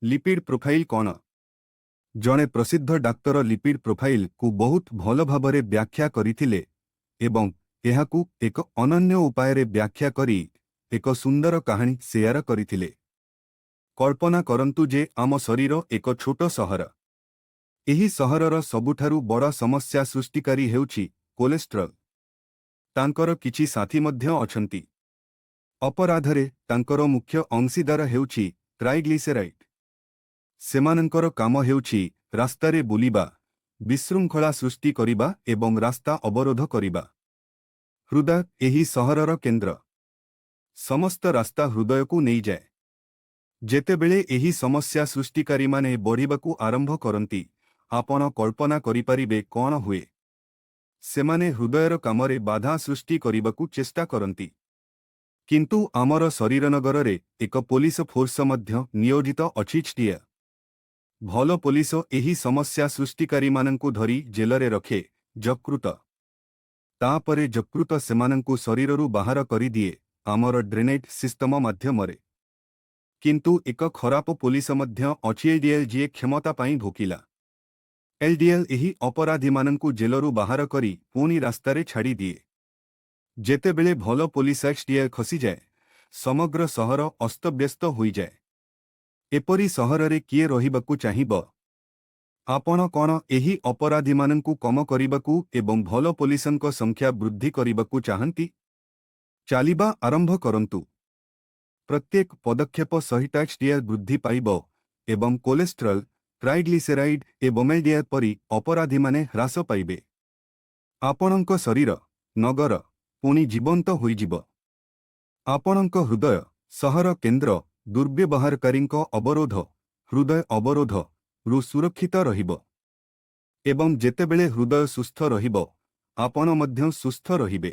Lipid profile କ'ଣ? ଜଣେ ପ୍ରସିଦ୍ଧ ଡାକ୍ତର ଲିପିଡ୍ ପ୍ରୋଫାଇଲ୍କୁ ବହୁତ ଭଲ ଭାବରେ ବ୍ୟାଖ୍ୟା କରିଥିଲେ ଏବଂ ଏହାକୁ ଏକ ଅନନ୍ୟ ଉପାୟରେ ବ୍ୟାଖ୍ୟା କରି ଏକ ସୁନ୍ଦର କାହାଣୀ ସେୟାର କରିଥିଲେ। କଳ୍ପନା କରନ୍ତୁ ଯେ ଆମ ଶରୀର ଏକ ଛୋଟ ସହର। ଏହି ସହରର ସବୁଠାରୁ ବଡ଼ ସମସ୍ୟା ସୃଷ୍ଟିକାରୀ ହେଉଛି କୋଲେଷ୍ଟ୍ରଲ୍। ତାଙ୍କର କିଛି ସାଥୀ ମଧ୍ୟ ଅଛନ୍ତି। ଅପରାଧରେ ତାଙ୍କର ମୁଖ୍ୟ ଅଂଶୀଦାର ହେଉଛି ଟ୍ରାଇଗ୍ଲିସେରାଇଡ୍। ସେମାନଙ୍କର କାମ ହେଉଛି ରାସ୍ତାରେ ବୁଲିବା, ବିଶୃଙ୍ଖଳା ସୃଷ୍ଟି କରିବା ଏବଂ ରାସ୍ତା ଅବରୋଧ କରିବା। ହୃଦୟ ଏହି ସହରର କେନ୍ଦ୍ର। ସମସ୍ତ ରାସ୍ତା ହୃଦୟକୁ ନେଇଯାଏ। ଯେତେବେଳେ ଏହି ସମସ୍ୟା ସୃଷ୍ଟିକାରୀମାନେ ବଢ଼ିବାକୁ ଆରମ୍ଭ କରନ୍ତି, ଆପଣ କଳ୍ପନା କରିପାରିବେ କ'ଣ ହୁଏ। ସେମାନେ ହୃଦୟର କାମରେ ବାଧା ସୃଷ୍ଟି କରିବାକୁ ଚେଷ୍ଟା କରନ୍ତି। କିନ୍ତୁ ଆମର ଶରୀରନଗରରେ ଏକ ପୋଲିସ ଫୋର୍ସ ମଧ୍ୟ ନିୟୋଜିତ ଅଛି, ଏଚଡିଏଲ୍। ଭଲ ପୋଲିସ ଏହି ସମସ୍ୟା ସୃଷ୍ଟିକାରୀମାନଙ୍କୁ ଧରି ଜେଲରେ ରଖେ, ଯକୃତ। ତାପରେ ଯକୃତ ସେମାନଙ୍କୁ ଶରୀରରୁ ବାହାର କରିଦିଏ ଆମର ଡ୍ରେନେଜ୍ ସିଷ୍ଟମ ମାଧ୍ୟମରେ। କିନ୍ତୁ ଏକ ଖରାପ ପୋଲିସ ମଧ୍ୟ ଅଛି, ଏଲଡିଏଲ୍, ଯିଏ କ୍ଷମତା ପାଇଁ ଭୋକିଲା। ଏଲଡିଏଲ୍ ଏହି ଅପରାଧୀମାନଙ୍କୁ ଜେଲରୁ ବାହାର କରି ପୁଣି ରାସ୍ତାରେ ଛାଡ଼ିଦିଏ। ଯେତେବେଳେ ଭଲ ପୋଲିସ ଏଚଡିଏଲ୍ ଖସିଯାଏ, ସମଗ୍ର ସହର ଅସ୍ତବ୍ୟସ୍ତ ହୋଇଯାଏ। ଏପରି ସହରରେ କିଏ ରହିବାକୁ ଚାହିଁବ? ଆପଣ କ'ଣ ଏହି ଅପରାଧୀମାନଙ୍କୁ କମ କରିବାକୁ ଏବଂ ଭଲ ପୋଲିସଙ୍କ ସଂଖ୍ୟା ବୃଦ୍ଧି କରିବାକୁ ଚାହାନ୍ତି? ଚାଲିବା ଆରମ୍ଭ କରନ୍ତୁ। ପ୍ରତ୍ୟେକ ପଦକ୍ଷେପ ସହିତ ଏଚଡିଏଲ୍ ବୃଦ୍ଧି ପାଇବ ଏବଂ କୋଲେଷ୍ଟ୍ରଲ୍, ଟ୍ରାଇଗ୍ଲିସେରାଇଡ୍ ଏବଂ ଏଲଡିଏଲ୍ ପରି ଅପରାଧୀମାନେ ହ୍ରାସ ପାଇବେ। ଆପଣଙ୍କ ଶରୀର, ନଗର, ପୁଣି ଜୀବନ୍ତ ହୋଇଯିବ। ଆପଣଙ୍କ ହୃଦୟ, ସହର କେନ୍ଦ୍ର, ଦୁର୍ବ୍ୟବହାରକାରୀଙ୍କ ଅବରୋଧ, ହୃଦୟ ଅବରୋଧ ରୁ ସୁରକ୍ଷିତ ରହିବ। ଏବଂ ଯେତେବେଳେ ହୃଦୟ ସୁସ୍ଥ ରହିବ, ଆପଣ ମଧ୍ୟ ସୁସ୍ଥ ରହିବେ।